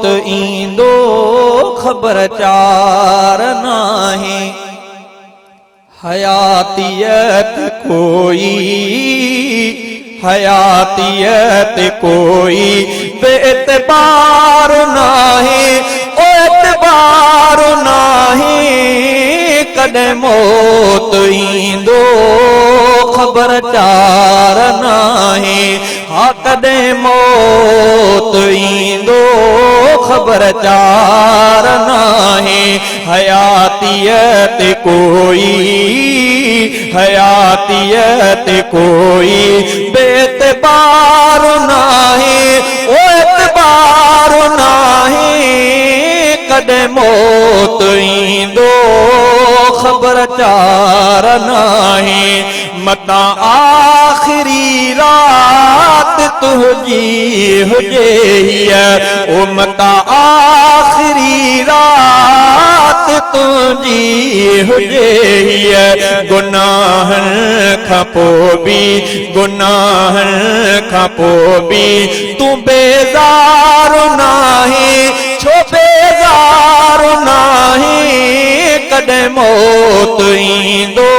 ايندو خبر چار ناهي. حياتيء تي ڪوئي، حياتيء تي ڪوئي به اعتبار ناهي، او اعتبار ناهي. ڪڏهن موت ايندو خبر چار ناهي. ها ڪڏهن موت ايندو خبر چار ناهي. حياتيء تي ڪوئي، حياتيء تي ڪوئي به اعتبار ناهي، او اعتبار ناهي. ڪڏهن موت ايندو خبر چار ناهي. متان آخري رات تنهنجي هجي هيء، او متان آخري رات تنهنجي هجي هيء. گناهن کان پوء به، گناهن کان پوء به تون بيزار ناهين، ڇو بيزار ناهين؟ ڪڏهن موت ايندو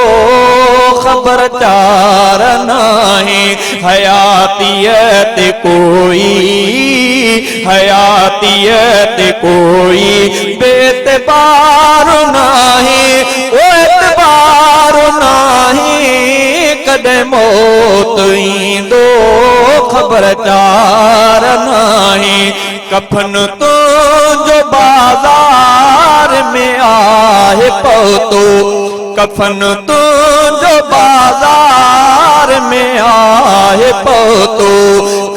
خبر چار ناهي. حياتيء تي ڪوئي، حياتيء تي ڪوئي به اعتبار ناهي، او اعتبار ناهي. ڪڏهن موت ايندو خبر چار ناهي. ڪفن تنهنجو بازار ۾ آهي پهتو، ڪفن تنهنجو بازار ۾ آهي پهتو،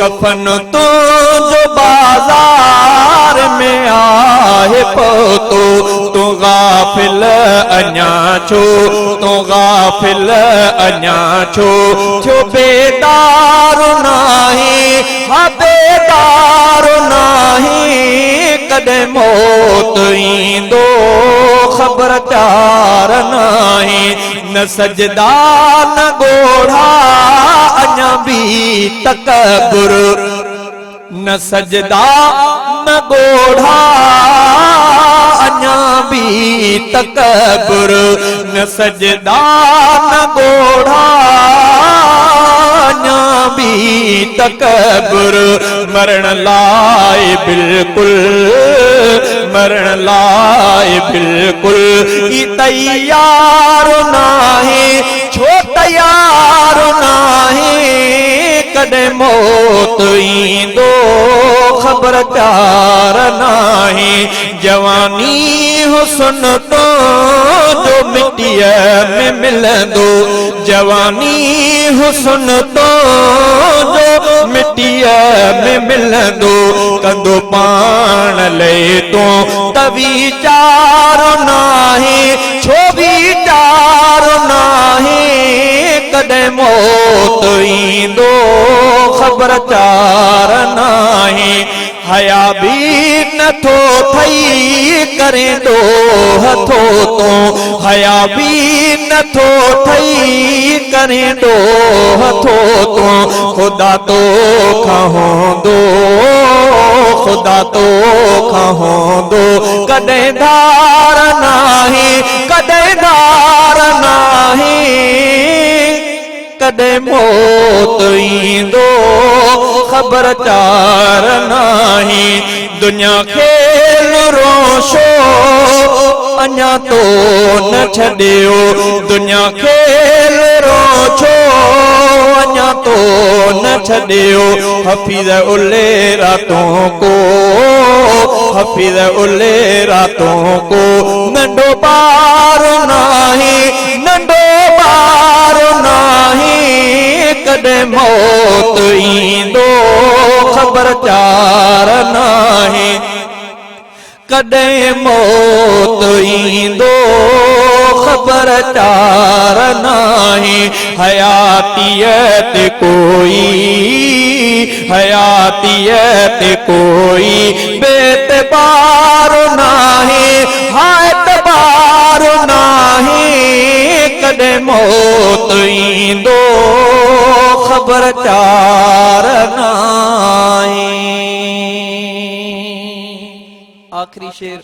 ڪفن تنهنجو بازار ۾ آهي پهتو. تون غافل اڃا ڇو، تون غافل اڃا ڇو ٿيو بيدار ناهين؟ ها بيدار ناهين. ڪڏهن موت ايندو خبر چار ناهي. نه سجدا نه ڳوڙها اڃا به تڪبر، نه سجدا نه ڳوڙها اڃا به تڪبر، نه سجدا نه ڳوڙها اڃا به تڪبر. مرڻ لاء بلڪل، مرڻ لاء بلڪل ئي تيار ناهي، ڇو تيار ناهي؟ ڪڏهن موت ايندو خبر چار ناهي. جواني حسن تنهنجو مٽيء ۾ ملندو، جواني حسن تنهنجو مٽيء ۾ ملندو. ڪندو پاڻ لئي تون ته ويچار ناهي، ڇو ويچار ناهي؟ ڪڏهن موت ايندو خبر چار ناهي. حيا به نٿو ٿئي ڪرين ڏوهه ٿو تون، حيا به نٿو ٿئي ڪرين ڏوهه ٿو تون. خدا تو کان هوندو، خدا تو کان هوندو ڪڏهن ڌار ناهي، ڪڏهن ڌار ناهي. ڪڏهن موت ايندو خبر چار ناهي. دنيا کيل روشو اڃا تو نه ڇڏيو، دنيا کيل روشو اڃا تو نه ڇڏيو. حفيظ الي راتون ڪو، حفيظ الي راتون ڪو ننڍو ٻار ناهي، ننڍو ٻار ناهي. ڪڏهن موت ايندو خبر چار ناهي. ڪڏهن موت ايندو خبر چار ناهي. حياتيء تي ڪوئي، حياتيء تي ڪوئي به اعتبار ناهي، ها اعتبار ناهي. ڪڏهن موت ايندو خبر چار ناهي. आख़िरी शेर।